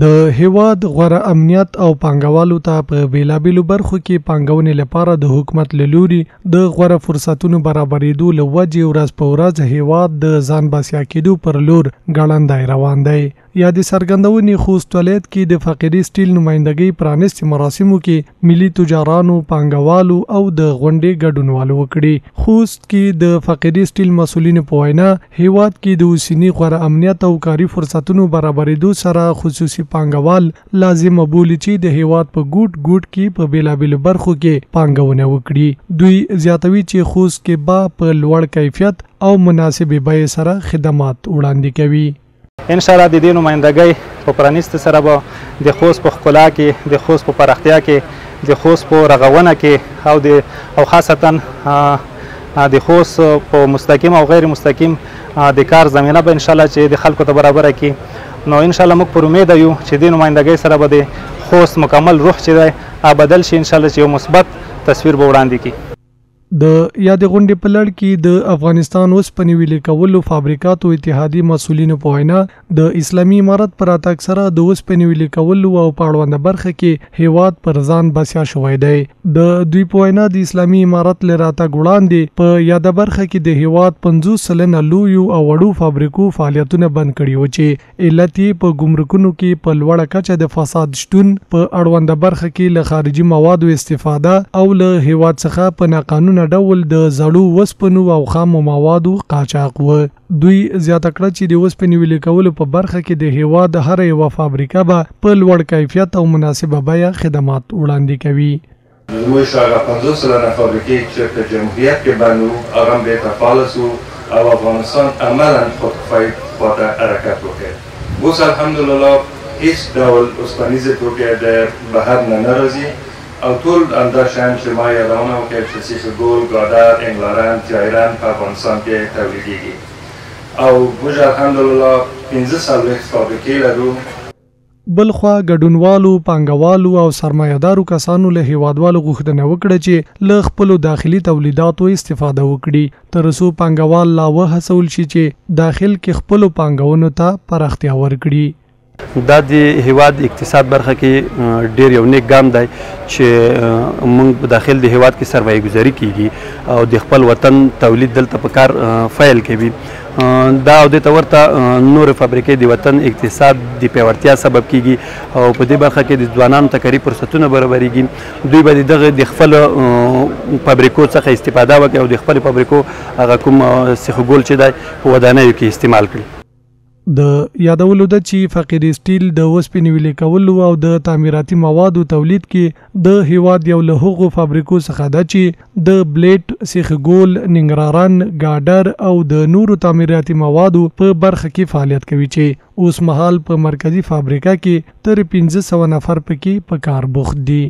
د هېواد غوره امنیت او پانګوالو ته په بېلابېلو برخو کې پانګونې لپاره د حکومت له لوري د غوره فرصتونو برابرېدو له وجې ورځ په ورځ هېواد د ځان بسیا کېدو پر لور ګړندی روان دی. یادې څرګندونې خوست ولایت کې د فقیري سټیل نمایندګۍ پرانیستې مراسمو کې ملي تجارانو، پانګوالو او د غونډې ګډونوالو وکړې. خوست کې د فقیري سټیل مسؤلینو په وینا، هېواد کې د اوسني غوره امنیت او کاري فرصتونو برابرېدو سره خصوصي پانګوال لازمه بولي چې د هېواد په ګوټ ګوټ کې په بېلابېلو برخو کې پانګونه وکړي. دوی زیاتوي چې خوست کې به په لوړ کیفیت او مناسبې بیې سره خدمات وړاندې کوي. ان شاء الله د دې نمایندګۍ په پرانیستې سره به د خوست په ښکلا کې، د خوست په پراختیا کې، د خوست په رغونه کې او د او خاصتا د خوست په مستقیم او غیر مستقیم د کار زمینه به ان شاء الله چې د خلکو ته برابره کړي. نو ان شاء الله موږ پر امید یو چې دې نمایندګۍ سره به د خوست مکمل روح چې دی بدل شي، ان شاء الله چې یو مثبت تصویر به وړاندې کړي. د یادې غونډې په لړ کې د افغانستان اوسپنې ویلې کولو فابریکاتو اتحادیې مسؤلینو په وینا، د اسلامي امارت په راتګ سره د اوسپنې ویلې کولو او په اړونده برخه کې هېواد پر ځان بسیا شوی دی. د دوی په وینا، د اسلامي امارت له راتګ وړاندې په یاده برخه کې د هېواد 50% لویو او وړو فابریکو فعالیتونه بند کړي وو، چې علت یې په ګمرکونو کې په لوړه کچه د فساد شتون، په اړونده برخه کې له خارجي موادو استفاده او له هېواد څخه په ناقانونه ډول د زړو وسپنو او خامو موادو قاچاق و. دوی زیاته کړه چې د اوسپنې ویلې کولو په برخه کې د هېواد هره یوه فابریکه به په لوړ کیفیت او مناسبه بیه خدمات وړاندې کوي. زموږ هغه 50% فابریکې چې په جمهوریت کې بند وو، هغه هم بېرته فعاله شو او افغانستان عملاً خودکفایي خواته حرکت وکړ. اوس الحمدلله هیڅ ډول اوسپنیزې توکي د بهر نه نه راځي او ټول همدا شیان چې ما یادونه وکړه چې سیخ ګول، ګادر، انګلارن، تیایرن په افغانستان کې تولیدېږي او موږ الحمدلله 45 فابریکې لرو. بلخوا ګډونوالو، پانګوالو او سرمایهدارو کسانو له هېوادوالو غوښتنه وکړه چې له خپلو داخلي تولیداتو استفاده وکړي، تر څو پانګوال لا وهڅول شي چې داخل کې خپلو پانګونو ته پراختیا ورکړي. دا د هیواد اقتصاد برخه کې ډیر یو نیک ګام دی چې موږ داخل د هیواد کې سرمایه ګذاري کیږي او د خپل وطن تولید دلته په کار فعل کوي. دا او دې ته ورته نورې فابریکې د وطن اقتصاد د پیاوړتیا سبب کیږي او په دې برخه کې د ځوانانو ته کاري فرصتونه برابریږي. دوی به د دغه د خپل فابریکو څخه استفاده وکړي او د خپل فابریکو هغه کوم سیخ ګول چې دی په ودانیو کې استعمال کړي. د یادولو ده چې فقیري سټیل د اوسپنې ویلې کولو او د تعمیراتي موادو تولید کې د هیواد یو له هغو فابریکو څخه ده چې د بلیټ، سیخ ګول، ننګرارن، ګاډر او د نورو تعمیراتي موادو په برخه کې فعالیت کوي، چې اوس مهال په مرکزي فابریکه کې تر 500 نفر پکې په کار بوخت دي.